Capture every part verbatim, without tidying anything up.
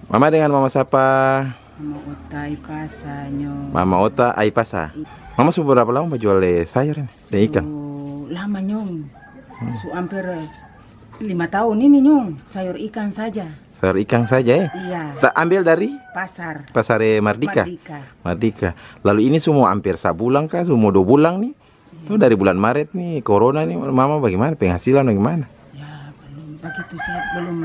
Mama dengan mama sapa? Mama Ota Aipasa, Nyong. Mama Ota Aipasa. I- Mama su berapa lama bajual, eh, sayur ini? Deng ikang? Su lama, Nyong. Hmm. Su amper, eh, lima tahun ini, Nyong. Sayur ikan saja. Sayur ikang saja, eh? Iya. Ta ambil dari? Pasar. Pasar, eh, Mardika? Mardika. Mardika. Lalu ini su mo amper sabulang ka? Su mo dua bulang ni? Iya. Itu dari bulan Maret ni, corona ni, mama bagaimana? Penghasilan bagaimana? Ya, belum. Bagitu sa belum.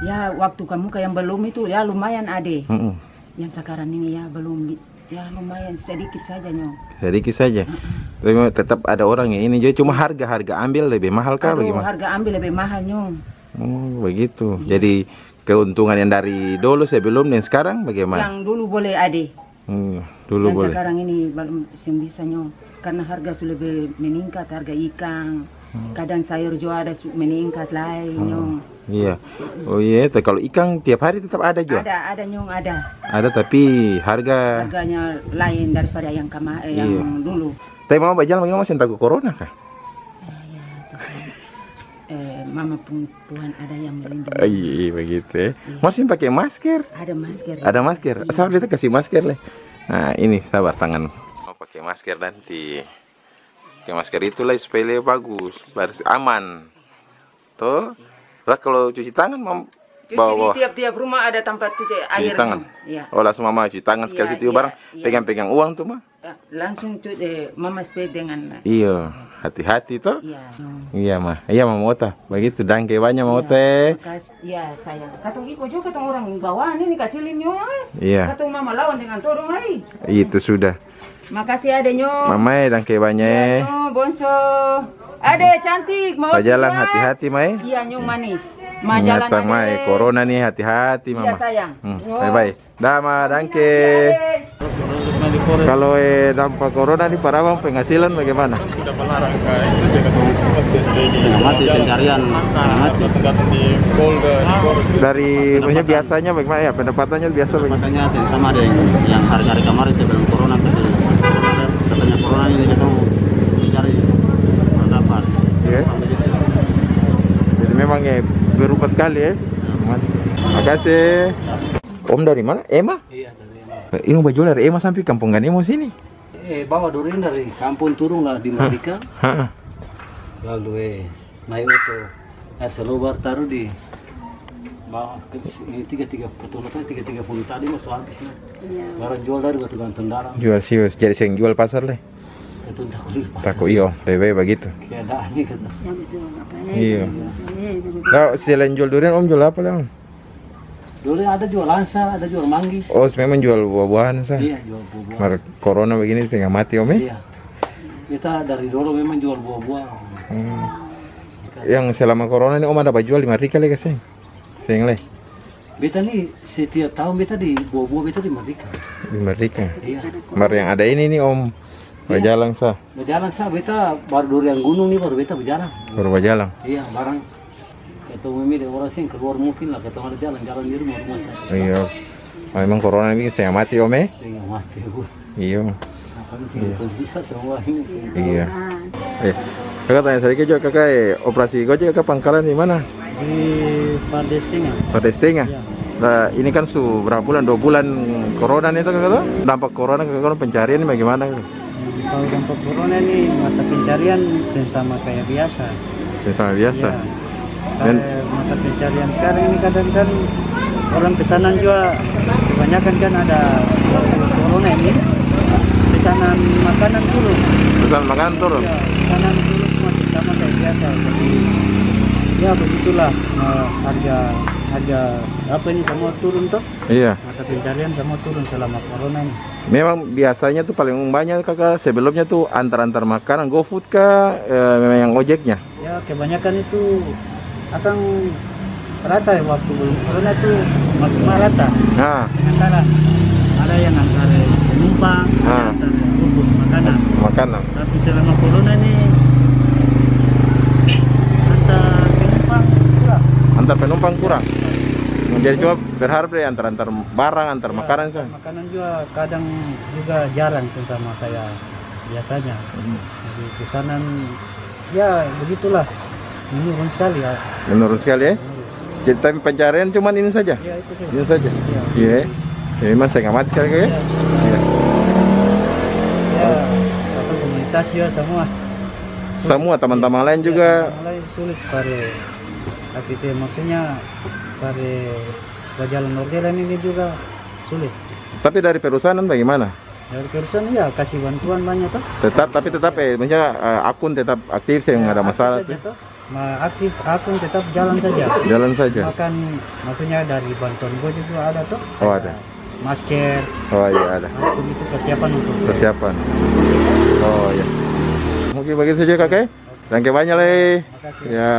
Ya, waktu kamuka yang belum itu, ya lumayan ade. Mm-mm. Yang sakarang ini, ya, belum bi-, ya, lumayan sedikit saja, Nyong. Sedikit saja? Mm-mm. Tapi memang tetap ada orang yang ini jua, cuma harga, harga ambil lebih mahal kah? Aduh, bagaimana? Harga ambil lebih mahal, Nyong. Oh, begitu. Iya. Jadi, keuntungan yang dari dulu sebelum deng skarang bagaimana? Yang dulu boleh ade. Hmm, dulu boleh. Yang sakarang ini balum, seng bisa, Nyong. Karna harga su lebe meningkat, harga ikang. Hmm. Kadang sayur jua ada su meningkat lai, hmm, Nyong. Iya. Oh iya, itu kalo ikang tiap hari tetap ada jua? Ada, ada, Nyong, ada. Ada, tapi harga? Harganya lain daripada yang kema-, eh, iya, yang dulu. Tapi mama bajalang bagini, mama seng taku corona kah? Ah, ya, Tuhan. Eh, mama pung Tuhan ada yang melindungi. Oh, iya, iya, begitu, ya. Iya. Mama seng pake masker? Ada masker. Ada masker? Iya. Sabar, beta kasi masker, le. Nah, ini, sabar, tangan. Mama pake masker nanti. Pake masker itu, lai, supaya lia bagus, baris-, aman. To? Lah, kalo cuci tangan, mam-, cuci bawa, di tiap-tiap rumah ada tampat cuci aer tangan. Iya. Oh, langsung mama cuci tangan sekali situ, iya, barang iya, pegang-pegang uang tu, ma. Ya, langsung cu-, eh, mama spray dengan. Iyo, hati-hati to. Iya. Iya, ma. Iya, Mama Ota. Bagitu, dangke banya, Mama Ota, e. Iya, makasih. Iya, sayang. Katong iko jua, katong orang bawaan ini kacil ini, oi. Iya. Katong mama lawan dengan todong, ai. Itu sudah. Makasih, Ade, nyo. Mama e, dangke banya, e. Iya, nyo, bonso. Ade, cantik, mau. Bajalang pulang. Hati-hati, ma e. Iya, nyo, manis. Ma, jalan, Ade. Ingatang, ma e, corona ni, hati-hati, Mama. Iya, sayang. Hmm, nyo. Bye-bye. Dah, Ma, dangke. Kalo, eh, dampak corona ni par abang penghasilan bagaimana? Setengah mati pencarian, setengah mati. Dari, maksudnya, biasanya bagaimana ya, pendapatannya biasa bagaimana? Pendapatannya seng sama deng yang hari-hari kemarin sebelum corona, katanya corona ini katong cari pendapat. Iya. Jadi memang, eh, berubah sekali, eh. Makasih. Om dari mana? Ema? Iya, dari Ema. Eh, ini bajual dari Ema sampe Kampung Ganemo sini? Eh, bawa durian dari kampung turun lah di Mardika. Ha, ha. Lalu, eh, naik oto, naik salobar, taruh di bawah, ke s-, ini tiga tiga puluh, tiga tiga puluh tadi, masuk habis, nah. Iya. Barang jual dari Batu Ganteng Dalam. Jual sius, jadi seng jual pasar, le? Katong tako di pasar. Tako, iyo, lebe bae bagitu. Keadaan ini, kata. Ya, betul, apa ya? Iya. Iya, betul. Nah, selain jual durian, Om jual apa, le, Om? Dulu ada jual langsa, ada jual manggis. Oh, memang jual buah-buahan sa? Iya, jual buah-buahan. Mar corona begini setengah mati, Om, e? Iya. Beta dari dulu memang jual buah-buahan. Hmm. Yang selama corona ni, Om ada bajual di Mardika le ka seng? Seng le? Beta ni setiap tahun beta di buah-buah beta di Mardika. Di Mardika? Iya. Mar yang ada ini ni, Om, iya, bajalang sa? Bajalang sa, beta baru durian gunung ni baru beta bajalang. Baru bajalang? Iya, barang. Katong meme deng orang seng kaluar mungkin lah, katong ada jalan-jalan di rumah-rumah saja. Iya. Memang corona ini setengah mati, Om, e? Setengah mati, Bos. Iya. Apa nih, iya, kondisi semua ini. Iya. Eh, Kaka tanya sadiki jua, Kaka, eh, operasi Gojek Kaka pangkalan di mana? Di Pardes Tengah. Pardes Tengah? Iya. Nah, ini kan su berapa bulan? Dua bulan corona nih, Kaka, tuh? Dampak corona, Kaka, pencarian ini bagaimana? Kalau dampak corona ini, mata pencarian seng sama kayak biasa. Seng sama biasa? Iya. Dan kayak mata pencarian sekarang ini kadang kan orang pesanan juga kebanyakan kan ada waktu corona ini, pesanan makanan turun. Pesanan makanan turun? Iya, pesanan turun masih sama kayak biasa. Jadi, ya begitulah, eh, harga, harga apa ini semua turun toh. Iya. Mata pencarian semua turun selama corona ini. Memang biasanya tuh paling banyak, Kaka, sebelumnya tuh antar-antar makanan, GoFood kah, eh, memang yang ojeknya? Ya, kebanyakan itu akang rata ya, waktu belum corona tuh masih mah rata. Nah. Antara ada yang antar penumpang, ada yang antar GoFood makanan. Makanan. Tapi selama corona ini antar penumpang kurang. Antar penumpang kurang. Jadi cuma berharap deh antar-antar barang, antar makanan sa. Ya, antar makanan juga kadang juga jarang sih sama kayak biasanya. Hmm. Jadi pesanan ya begitulah, menurun sekali ya. Menurun sekali, ya? Menurun. Jadi, tapi pencarian cuman ini saja? Iya, itu saja. Ini saja? Iya. Iya, eh? Ya, memang setengah mati sekali, ya? Iya. Iya. Ya, apa, komunitas juga semua. Semua teman-teman lain juga? Iya, teman-teman lain sulit pada aktif, maksudnya pada bajalan orderan ini juga sulit. Tapi dari perusahaan bagaimana? Dari perusahaan, iya, kasih bantuan banyak, toh. Tetap, tapi tetap, eh, maksudnya, eh, akun tetap aktif, seng ada masalah, aktif saja, toh. Ma-, aktif, akun tetap jalan saja. Jalan saja. Bahkan, maksudnya dari bantuan gua juga ada, toh. Oh, ada. Masker. Oh, iya, ada. Akun itu persiapan untuk. Persiapan. Oh, iya. Oke, bagitu saja, Kak, eh. Danke banya lai. Makasih. Ya.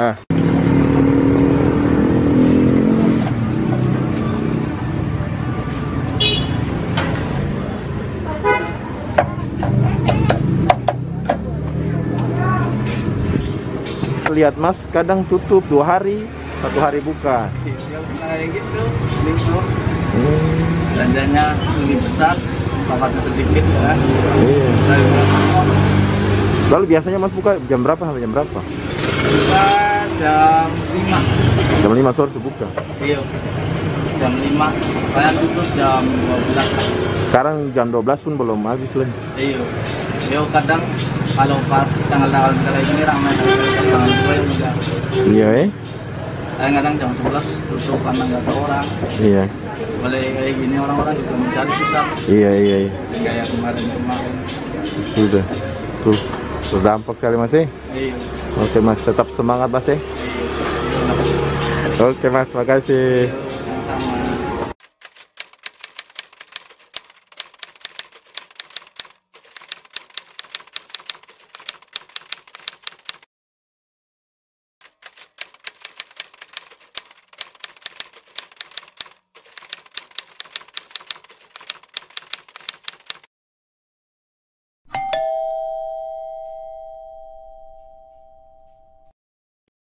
Lihat Mas kadang tutup dua hari, satu hari buka. Iya, kalau kayak gitu, gitu. Hmm. Belanjanya lebih besar, tempatnya sedikit, ya. Iya. Dari berapa? Lalu biasanya Mas buka jam berapa sampai jam berapa? Buka jam lima. Jam lima sore su buka? Iya. Jam lima. Saya tutup jam dua belas. Sekarang jam dua belas pun belum habis lagi. Iya. Yo, kadang kalau pas tanggal-tanggal kayak gini ramai, tanggal dua yang udah. Iya, eh? Kadang-kadang jam sebelas tutup karena nggak ada orang. Iya. Mulai kayak gini orang-orang juga mencari susah. Iya, iya, iya. Kayak kemarin-kemarin. Sudah. Tuh, berdampak sekali, Mas, eh? Iya. Oke, Mas, tetap semangat, Mas, eh? Iya. Oke, Mas, makasih. Iya.